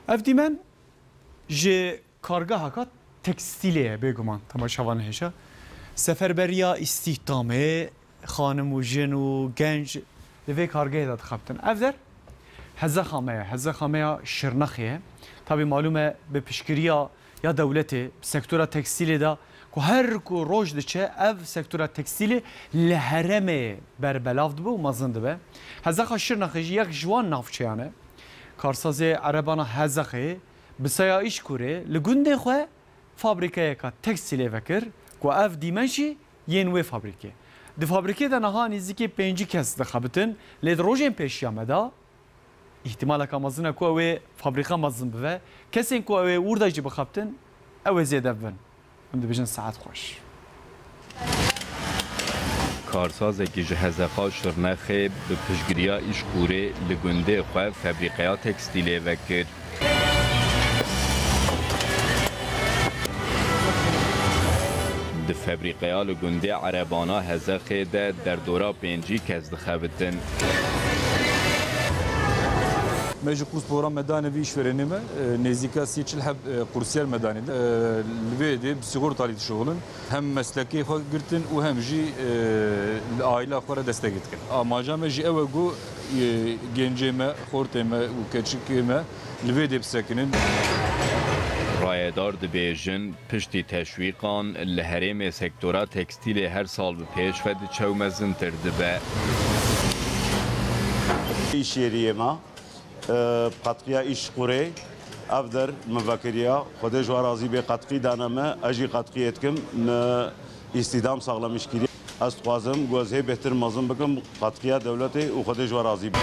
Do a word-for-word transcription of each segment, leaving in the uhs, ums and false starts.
Ev dîmen ji kargehaka tekstîlê ye, bêguman temaşevanên hêja. Seferberiya îstîhdamê, xanim û jin û genc di vê kargehê de dixebitin. Ev der hezexa me ye, hezexa me ya Şirnexê ye. Tabî malûm e, bi piştgiriya ya dewletê, bi sektora tekstîlê de ku her ku roj diçe, ev sektora tekstîlê li herêmê berbelav dibe û mezin dibe. Hezexa Şirnexê jî yek ji wan navçeyan e. Karsazê erebana Hezexê bi saya Îşkurê li gundê xwe fabrîkeyeka tekstîlê vekir ku ev dîmen jî yên wê fabrîkê. Di fabrîkê de niha nêzîkî pêncî kes dixebitin, lê di rojên pêşiya me de îhtimaleka mezin e ku ew ê fabrîka mezin bibe. Kesên ku ew ê wir de jî bixebitin, ew ê zêde bibin. Em dibêjin saet xweş. Karsazekî ji Hezexa Şirnexê bi piştgiriya Îşkurê li gundê xwe febrîqeya tekstîlê vekir. Di febrîqeya li gundê erebana Hezexê de derdora pêncî kes dixebitin. Me ji qûspora me dane vî îşverenê me, e, nêzîka sî çil heb, e, qursiyer me danê. E, li vê yê de bi sîgortalî dişuxulin. Hem meslekê xwe girtin û hem jî, e, li aîla xwe re destek dikin. Amaja me jî ew e ku, e, gencê me, xortê me û keçikê me li vê dê bisekinin. Rayedar dibêjin, piştî teşwîqan li herêmê sektora tekstîlê her sal bi pêş ve diçe û mezintir dibe. Îşyeriyê me, e, qetqiya Îşkurê, ev der min vekiriya. Xwedê ji we razî bê, qetqî dane me, ez jî qetqiyê dikim. Me îstîhdam saxlemîş kiriye. Ez dixwazim ku ez hê bêhtir mezin bikim, qetqiya dewletê û Xwedê ji we razî be.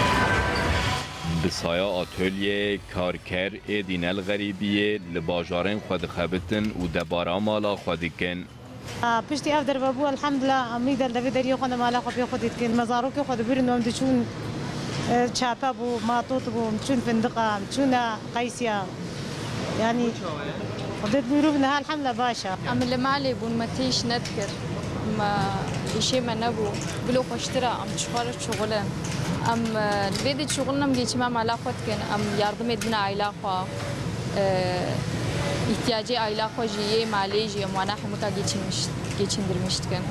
Bi saya atolyeyê karker êdî ne li xerîbiyê, li bajarên xwe dixebitin û debara mala xwe dikin. Piştî ev derve bû, elhamdulillah, em îdî li vê deriyê xwe de mala xwe pê xwe dîtin. Me zarokê xwe dibirin, em diçûn, e, çape bû, matot bû, em çûn findiqa, em çûne qeysiya. Yanî, Xwedê mirov niha elhamdulillah baş e. Em li malê bûn, me tê îş nedikir. Me, îşê me nebû. Bilo xweştir e, em çi xwe re şixulin. Em, e, li vê dê şixulin, em geçîma mala xwe dikin. Em yardimê dibin aîla xwe. E, îhtiyacê aîla xwe jî, yê malê jî, em wana hemika geçinmiş, geçindirmiş dikin.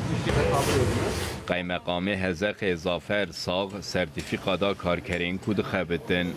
Qeymeqamê Hezexê Zafer Sax sertîfîka da karkerên ku dixebitin.